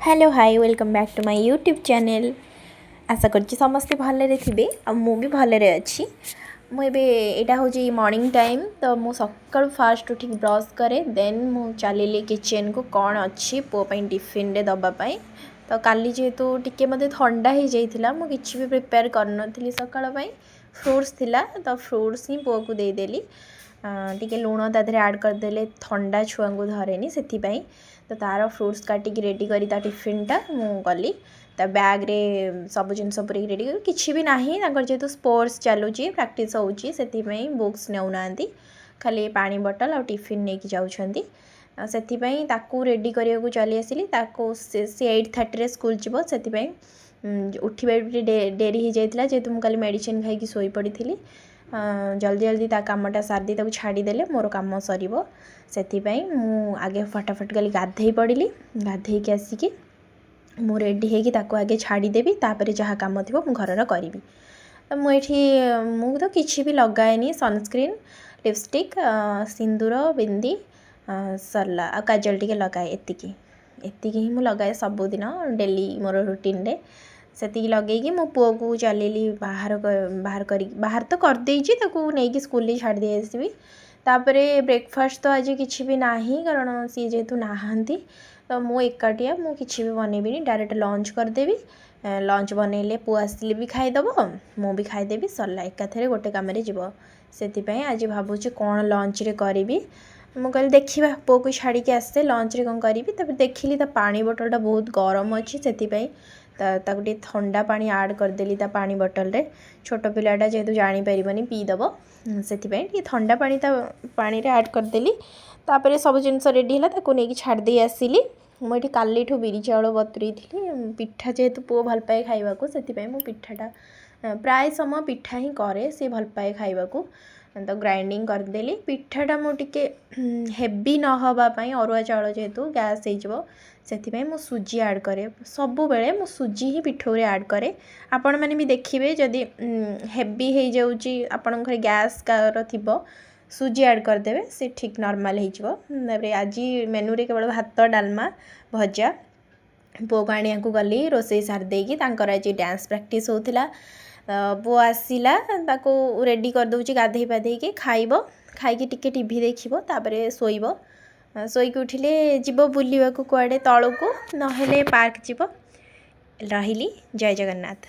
Hello, hi, welcome back to my YouTube channel। ଆଶା କରୁଛି ସମସ୍ତେ ଭଲରେ ଥିବେ ଆଉ ମୁଁ ବି ଭଲରେ ଅଛି। ମୁଁ ଏବେ, ଏଇଟା ହେଉଛି ମର୍ଣ୍ଣିଂ ଟାଇମ୍। ତ ମୁଁ ସକାଳୁ ଫାଷ୍ଟ ଉଠିକି ବ୍ରସ୍ କରେ, ଦେନ୍ ମୁଁ ଚାଲିଲି କିଚେନ୍କୁ, କ'ଣ ଅଛି ପୁଅ ପାଇଁ ଟିଫିନ୍ରେ ଦେବା ପାଇଁ। ତ କାଲି ଯେହେତୁ ଟିକେ ମୋତେ ଥଣ୍ଡା ହେଇଯାଇଥିଲା, ମୁଁ କିଛି ବି ପ୍ରିପେୟାର କରିନଥିଲି ସକାଳ ପାଇଁ। ଫ୍ରୁଟ୍ସ ଥିଲା, ତ ଫ୍ରୁଟ୍ସ ହିଁ ପୁଅକୁ ଦେଇଦେଲି। ଟିକେ ଲୁଣ ତା ଦେହରେ ଆଡ଼୍ କରିଦେଲେ ଥଣ୍ଡା ଛୁଆଙ୍କୁ ଧରେନି, ସେଥିପାଇଁ। ତ ତା'ର ଫ୍ରୁଟ୍ସ କାଟିକି ରେଡ଼ି କରି ତା ଟିଫିନ୍ଟା ମୁଁ କଲି। ତା ବ୍ୟାଗ୍ରେ ସବୁ ଜିନିଷ ପୁରେଇକି ରେଡ଼ି କରି, କିଛି ବି ନାହିଁ ତାଙ୍କର। ଯେହେତୁ ସ୍ପୋର୍ଟସ୍ ଚାଲୁଛି, ପ୍ରାକ୍ଟିସ୍ ହେଉଛି, ସେଥିପାଇଁ ବୁକ୍ସ ନେଉନାହାନ୍ତି, ଖାଲି ପାଣି ବଟଲ୍ ଆଉ ଟିଫିନ୍ ନେଇକି ଯାଉଛନ୍ତି। ସେଥିପାଇଁ ତାକୁ ରେଡ଼ି କରିବାକୁ ଚାଲି ଆସିଲି। ତାକୁ ସେ 8:30ରେ ସ୍କୁଲ ଯିବ, ସେଥିପାଇଁ ଉଠିବା ବି ଟିକେ ଡେରି ହେଇଯାଇଥିଲା, ଯେହେତୁ ମୁଁ କାଲି ମେଡ଼ିସିନ୍ ଖାଇକି ଶୋଇପଡ଼ିଥିଲି। ଜଲ୍ଦି ଜଲ୍ଦି ତା କାମଟା ସାରିଦେଇ ତାକୁ ଛାଡ଼ିଦେଲେ ମୋର କାମ ସରିବ, ସେଥିପାଇଁ ମୁଁ ଆଗେ ଫଟାଫଟ କାଲି ଗାଧେଇ ପଡ଼ିଲି। ଗାଧେଇକି ଆସିକି ମୁଁ ରେଡ଼ି ହେଇକି ତାକୁ ଆଗେ ଛାଡ଼ିଦେବି, ତାପରେ ଯାହା କାମ ଥିବ ମୁଁ ଘରର କରିବି। ତ ମୁଁ ଏଇଠି, ମୁଁ ତ କିଛି ବି ଲଗାଏନି। ସନସ୍କ୍ରିନ୍, ଲିପଷ୍ଟିକ୍, ସିନ୍ଦୁର, ବିନ୍ଦି ସରିଲା, ଆଉ କାଜଲ ଟିକେ ଲଗାଏ। ଏତିକି ଏତିକି ହିଁ ମୁଁ ଲଗାଏ ସବୁଦିନ, ଡେଲି ମୋର ରୁଟିନ୍ରେ। ସେତିକି ଲଗେଇକି ମୋ ପୁଅକୁ ଚାଲିଲି ବାହାର ବାହାର କରିକି, ବାହାର ତ କରିଦେଇଛି, ତାକୁ ନେଇକି ସ୍କୁଲରେ ଛାଡ଼ି ଦେଇ ଆସିବି। ତାପରେ ବ୍ରେକଫାଷ୍ଟ ତ ଆଜି କିଛି ବି ନାହିଁ, କାରଣ ସିଏ ଯେହେତୁ ନାହାନ୍ତି, ତ ମୁଁ ଏକାଟିଆ, ମୁଁ କିଛି ବି ବନେଇବିନି, ଡାଇରେକ୍ଟ ଲଞ୍ଚ କରିଦେବି। ଲଞ୍ଚ ବନେଇଲେ ପୁଅ ଆସିଲେ ବି ଖାଇଦେବ, ମୁଁ ବି ଖାଇଦେବି, ସରିଲା, ଏକାଥରେ ଗୋଟେ କାମରେ ଯିବ। ସେଥିପାଇଁ ଆଜି ଭାବୁଛି କ'ଣ ଲଞ୍ଚରେ କରିବି। ମୁଁ କହିଲି ଦେଖିବା, ପୁଅକୁ ଛାଡ଼ିକି ଆସେ, ଲଞ୍ଚରେ କ'ଣ କରିବି। ତାପରେ ଦେଖିଲି ତା ପାଣି ବୋଟଲଟା ବହୁତ ଗରମ ଅଛି, ସେଥିପାଇଁ ତାକୁ ଟିକେ ଥଣ୍ଡା ପାଣି ଆଡ଼୍ କରିଦେଲି ତା ପାଣି ବଟଲରେ। ଛୋଟ ପିଲାଟା ଯେହେତୁ ଜାଣିପାରିବନି, ପିଇଦେବ, ସେଥିପାଇଁ ଟିକେ ଥଣ୍ଡା ପାଣି ତା ପାଣିରେ ଆଡ଼୍ କରିଦେଲି। ତାପରେ ସବୁ ଜିନିଷ ରେଡ଼ି ହେଲା, ତାକୁ ନେଇକି ଛାଡ଼ି ଦେଇ ଆସିଲି। ମୁଁ ଏଠି କାଲିଠୁ ବିରି ଚାଉଳ ବତୁରେଇଥିଲି। ପିଠା ଯେହେତୁ ପୁଅ ଭଲ ପାଏ ଖାଇବାକୁ, ସେଥିପାଇଁ ମୁଁ ପିଠାଟା ପ୍ରାୟ ସମୟ ପିଠା ହିଁ କରେ, ସେ ଭଲ ପାଏ ଖାଇବାକୁ। ତ ଗ୍ରାଇଣ୍ଡିଙ୍ଗ କରିଦେଲି ପିଠାଟା। ମୁଁ ଟିକେ ହେଭି ନ ହେବା ପାଇଁ, ଅରୁଆ ଚାଉଳ ଯେହେତୁ ଗ୍ୟାସ୍ ହେଇଯିବ, ସେଥିପାଇଁ ମୁଁ ସୁଜି ଆଡ଼୍ କରେ। ସବୁବେଳେ ମୁଁ ସୁଜି ହିଁ ପିଠଉରେ ଆଡ଼୍ କରେ। ଆପଣମାନେ ବି ଦେଖିବେ, ଯଦି ହେଭି ହେଇଯାଉଛି ଆପଣଙ୍କ ଘରେ, ଗ୍ୟାସ୍ କାହାର ଥିବ, ସୁଜି ଆଡ଼୍ କରିଦେବେ, ସେ ଠିକ୍ ନର୍ମାଲ୍ ହେଇଯିବ। ତାପରେ ଆଜି ମେନୁରେ କେବଳ ଭାତ, ଡାଲମା, ଭଜା। ପୁଅକୁ ଆଣିବାକୁ ଗଲି ରୋଷେଇ ସାରି ଦେଇକି। ତାଙ୍କର ଆଜି ଡ୍ୟାନ୍ସ ପ୍ରାକ୍ଟିସ୍ ହେଉଥିଲା। ପୁଅ ଆସିଲା, ତାକୁ ରେଡ଼ି କରିଦେଉଛି, ଗାଧେଇ ପାଧେଇକି ଖାଇବ, ଖାଇକି ଟିକେ ଟିଭି ଦେଖିବ, ତାପରେ ଶୋଇବ। ଶୋଇକି ଉଠିଲେ ଯିବ ବୁଲିବାକୁ କୁଆଡ଼େ ତଳକୁ, ନହେଲେ ପାର୍କ ଯିବ। ରହିଲି, ଜୟ ଜଗନ୍ନାଥ।